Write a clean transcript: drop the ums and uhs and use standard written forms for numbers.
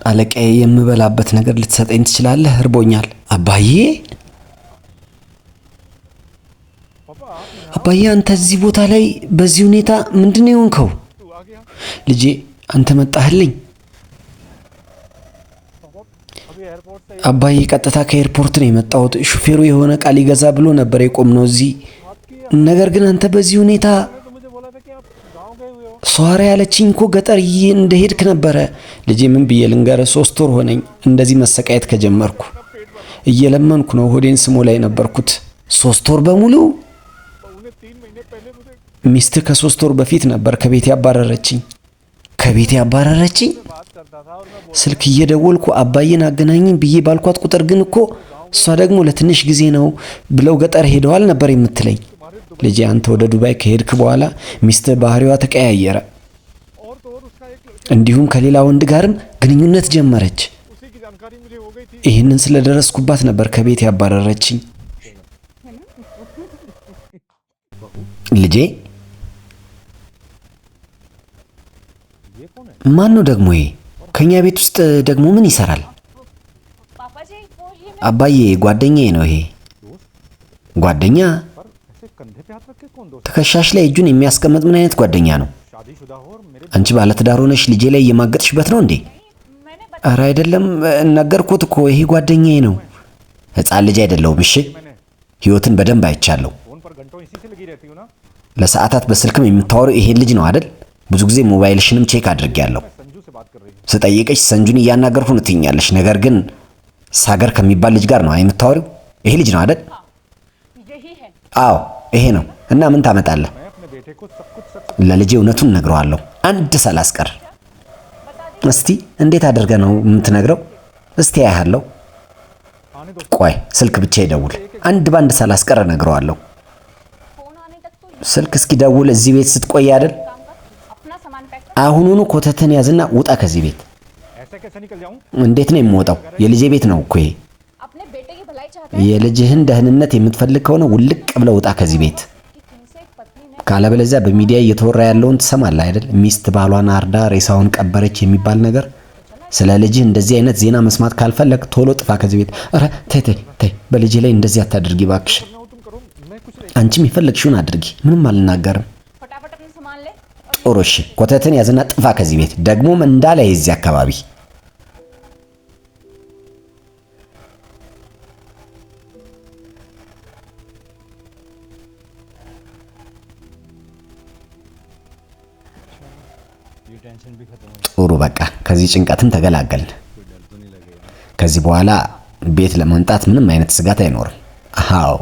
አለቃዬ፣ የምበላበት ነገር ልትሰጠኝ ትችላለህ? እርቦኛል። አባዬ አባዬ፣ አንተ እዚህ ቦታ ላይ በዚህ ሁኔታ ምንድን ነው የሆንከው? ልጄ፣ አንተ መጣህልኝ። አባዬ፣ ቀጥታ ከኤርፖርት ነው የመጣሁት። ሹፌሩ የሆነ ዕቃ ሊገዛ ብሎ ነበር የቆምነው እዚህ። ነገር ግን አንተ በዚህ ሁኔታ፣ ሷሪ ያለችኝ እኮ ገጠር እንደሄድክ ነበረ። ልጄ፣ ምን ብዬ ልንገርህ? 3 ወር ሆነኝ እንደዚህ መሰቃየት ከጀመርኩ። እየለመንኩ ነው ሆዴን ስሞ ላይ ነበርኩት 3 ወር በሙሉ። ሚስትህ ከ3 ወር በፊት ነበር ከቤት ያባረረችኝ። ከቤት ያባረረችኝ። ስልክ እየደወልኩ አባዬን አገናኝኝ ብዬ ባልኳት ቁጥር ግን እኮ እሷ ደግሞ ለትንሽ ጊዜ ነው ብለው ገጠር ሄደዋል ነበር የምትለኝ። ልጄ፣ አንተ ወደ ዱባይ ከሄድክ በኋላ ሚስትህ ባህሪዋ ተቀያየረ። እንዲሁም ከሌላ ወንድ ጋርም ግንኙነት ጀመረች። ይህንን ስለደረስኩባት ነበር ከቤት ያባረረችኝ። ልጄ፣ ማን ነው ደግሞ ይሄ? ከኛ ቤት ውስጥ ደግሞ ምን ይሰራል? አባዬ፣ ጓደኛዬ ነው ይሄ። ጓደኛ? ትከሻሽ ላይ እጁን የሚያስቀምጥ ምን አይነት ጓደኛ ነው? አንቺ ባለትዳር ሆነሽ ልጄ ላይ እየማገጥሽበት ነው እንዴ? ኧረ አይደለም፣ ነገርኩት እኮ፣ ይሄ ጓደኛዬ ነው። ሕፃን ልጅ አይደለሁም። እሺ፣ ህይወትን በደንብ አይቻለሁ። ለሰዓታት በስልክም የምታወሪው ይሄን ልጅ ነው አይደል? ብዙ ጊዜ ሞባይልሽንም check አድርጌያለሁ። ስጠይቅሽ ሰንጁን እያናገርኩ ነው ትይኛለሽ። ነገር ግን ሳገር ከሚባል ልጅ ጋር ነው የምታወሪው። ይሄ ልጅ ነው አይደል? አዎ፣ ይሄ ነው። እና ምን ታመጣለህ? ለልጄ እውነቱን እነግረዋለሁ፣ አንድ ሳላስቀር። እስቲ እንዴት አድርገህ ነው የምትነግረው? እስቲ አያለሁ። ቆይ ስልክ ብቻ ይደውል፣ አንድ ባንድ ሳላስቀር እነግረዋለሁ። ስልክ እስኪደውል እዚህ ቤት ስትቆይ አይደል? አሁኑኑ ኮተትን ያዝና ውጣ ከዚህ ቤት። እንዴት ነው የምወጣው? የልጄ ቤት ነው እኮ ይሄ። የልጅህን ደህንነት የምትፈልግ ከሆነ ውልቅ ብለህ ውጣ ከዚህ ቤት። ካለበለዚያ በሚዲያ እየተወራ ያለውን ትሰማለህ አይደል? ሚስት ባሏን አርዳ ሬሳውን ቀበረች የሚባል ነገር። ስለ ልጅህ እንደዚህ አይነት ዜና መስማት ካልፈለግ ቶሎ ጥፋ ከዚህ ቤት። ኧረ ተይ ተይ ተይ፣ በልጄ ላይ እንደዚህ አታድርጊ እባክሽ። አንቺም የፈለግሽውን አድርጊ፣ ምንም አልናገርም። ጥሩ እሺ፣ ኮተትን ያዝና ጥፋ ከዚህ ቤት። ደግሞም እንዳለ የዚህ አካባቢ። ጥሩ በቃ ከዚህ ጭንቀትም ተገላገልን። ከዚህ በኋላ ቤት ለመምጣት ምንም አይነት ስጋት አይኖርም። አዎ።